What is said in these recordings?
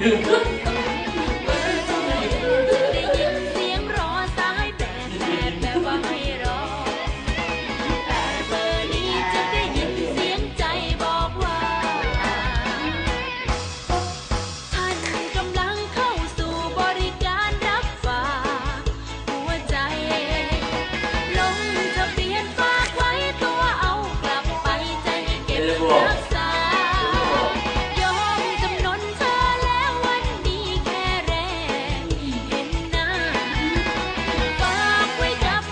ໄດ້ຍິນສຽງລໍສາຍແບບ ແບບວ່າໃຫ້ລໍ ແຕ່ເບີນີ້ຈະໄດ້ຍິນສຽງໃຈບອກວ່າ ທ່ານກຳລັງເຂົ້າສູ່ບໍລິການຮັບຝາກຫົວໃຈ ລົງທະບຽນຝາກໄວ້ ຕົວເອົາກັບໄປ ໃຈເກັບຮັກສາ ຍອມຈຳນົນເທື່ອແລ້ວ ວັນນີ້ແຄ່ແລກເຫັນໜ້າ ຝາກໄວ້ກັບ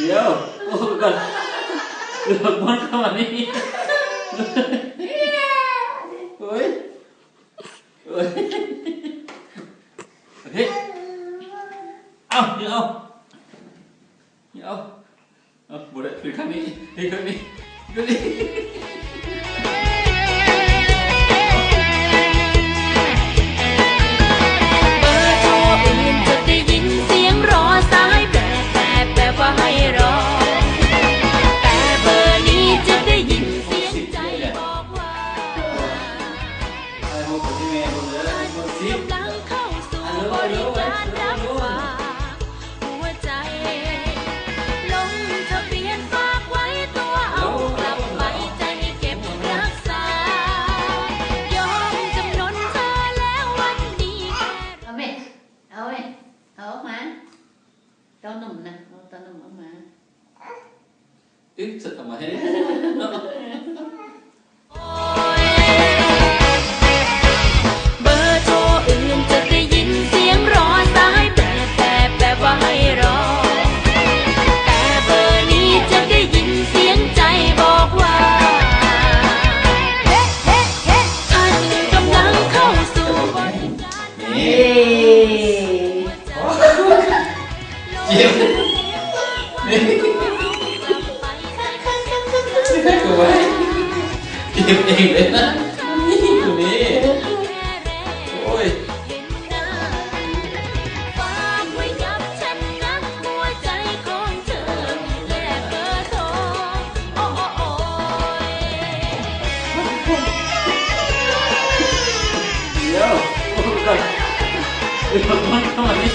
ດຽວ ໂອ້ ກ່ອນ ເລືອກບ່ອນເຂົ້າມານີ້ ໂອ້ຍ. ເອີຍ ເຮີ້ຍ ເອົາ ຍິງເອົາ ຍິງເອົາ ເອົາ ບໍ່ໄດ້ ຖືກຂ້າງນີ້ ຖືກຂ້າງນີ້ ຂ້າງນີ້ ເບີໂທອື່ນຈະໄດ້ຍິນສຽງລໍສາຍແບບ ແບບ ແບບວ່າໃຫ້ລໍ ແຕ່ເບີນີ້ຈະໄດ້ຍິນສຽງໃຈບອກວ່າ ໃຫ້ຫົກກັບທີ່ແມ່ເບິ່ງເດີ ຫົກສິບ ກຳລັງເຂົ້າສູ່ບໍລິການຮັບຝາກຫົວໃຈ ລົງທະບຽນຝາກໄວ້ ຕົວເອົາກັບໄປ ໃຈເກັບຮັກສາ ຍອມຈຳນົນເທື່ອແລ້ວ ວັນນີ້ ເອົາແມ່ ເອົາແມ່ ເອົາອອກມາ ເຕົ້ານົມນະ ເອົາເຕົ້ານົມອອກມາ. ເອີ ເອົາມາໃຫ້ ເບີໂທອື່ນຈະໄດ້ຍິນສຽງລໍສາຍແບບ ແບບ ແບບວ່າໃຫ້ລໍ ແຕ່ເບີນີ້ຈະໄດ້ຍິນສຽງໃຈບອກວ່າ ເຮີ້ ເຮີ້ ເຮີ້ ທ່ານກຳລັງເຂົ້າສູ່ບໍລິການ ເອີ ເຈັບ ນີ້ ໂອ້ຍ ເຈັບເອງເລີຍນະ ນີ້ ໂອ້ຍ ດຽວ ໂອ້ຍ ເອີ ມັນເຂົ້າມານີ້